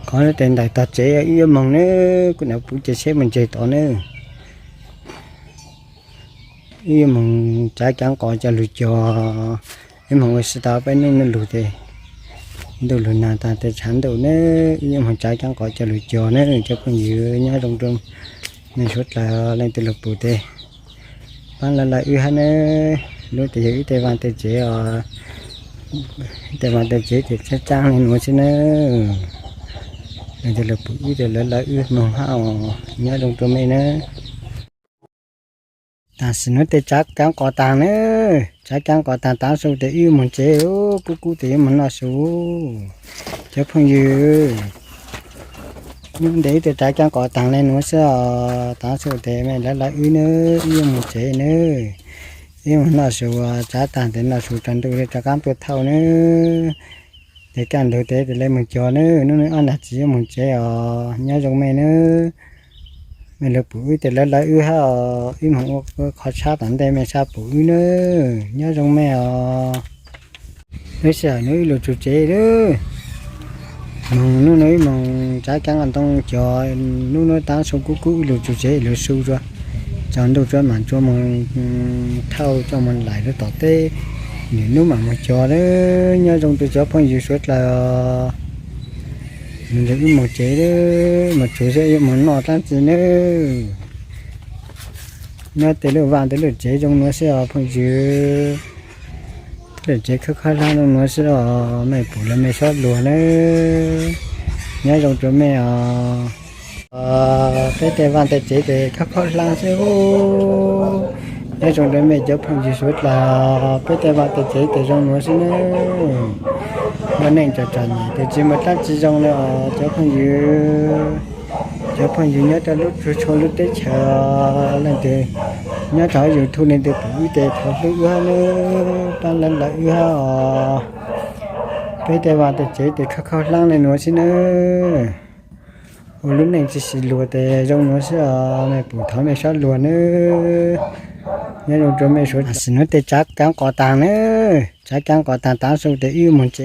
Qhov tes ntawm tog tsev wb yuav moog nawb, kuv nam puv ces tsheb mus ntseg tod nawb. Wb yuav moog tsav cov qos coj lug cog, wb moog ua si tau peb nub nub lug tes ntuj lug nag tag tes tshav ntuj nawb, wb yuav moog tsav cov qos coj lug cog nawb cov phooj ywg. Nyob zoo rua mej suav dlawg leej twg lug pum tes paab lawv lawv wb hab nawb. Lub tes yog wb tej vaaj tej tsev os, tej vaaj tej tsev tes tsaab tsaab le nuav xwb nawb. Leej twg lug pum wb tes lawv lawv wb moog hab os. Nyob zoo rua mej nawb. Tam sim nuav tes tsav cov qos taag nawb, tsav cov qos taag tav su tes wb moog tsev, kub kub tes wb moog noj su. Cov phooj ywg, nub ntev wb tes tsav cov qos taag le nuav xwb os, tav su tes mej lawv lawv wb nawb, wb yuav moog tsev nawb. Wb moog noj su, tsav taag tes noj su tsaus ntuj le rov qaab tuaj thauj nawb. Tes kaj ntug tes tes le moog cog nawb, nub nub ob nag tsi yuav moog tsev os. Nyob zoo mej nawb. Mej lug pum wb tes lawv lawv wb hab os, wb moog ua qhov tshab tom ntej mej sab pum wb nawb. Nyob zoo mej os. Lub sij hawm nuav wb lug tsuj tsev lawm. Moog nub nub wb moog tsav cov qos ntoo cog, nub nub tav su kub kub wb lug tsuj tsev lug su rua, tsaus ntuj tsuav maam tsuav moog thauj coj moog laim rua tom teb, nwm nub maam moog cog lawm. Nyob zoo rua cov phooj ywg suav dlawg, nwm ntawd wb moog tsev lawm, moog tsuav xwb yuav moog noj dlaab tsi nawb. Nyob tej lub vaaj tej lub tsev zoo nuav xwb os phooj ywg. Tej lub tsev khaub khaub hlaab zoo nuav xwb os, mej pum le mej suav dlawg nawb. Nyob zoo rua mej os. Peb tej vaaj tej tsev tes khaub khaub hlaab xwb os. Nyob zoo rua mej cov phooj ywg suav dlawg, peb tej vaaj tej tsev tes zoo nuav xwb nawb. Muaj neej tsom tsom nyem tes tsi muaj dlaab tsi zoo le os cov phooj ywg. Cov phooj ywg nyob rua lub txhua lub teb chaws, leej twg nyob rua YouTube leej twg pum wb tes thov hlub wb hab nawb, paab lawv lawv wb hab os. Peb tej vaaj tej tsev tes khaub khaub hlaab le nuav xwb nawb. Ua lub neej tsi si luag tes zoo nuav xwb os, mej pum thov mej suav dlawg nawb. Nyob zoo rua mej suav, tam sim nuav tes tsav cov qos taag nawb, tsav cov qos taag tav su tes wb moog tsev.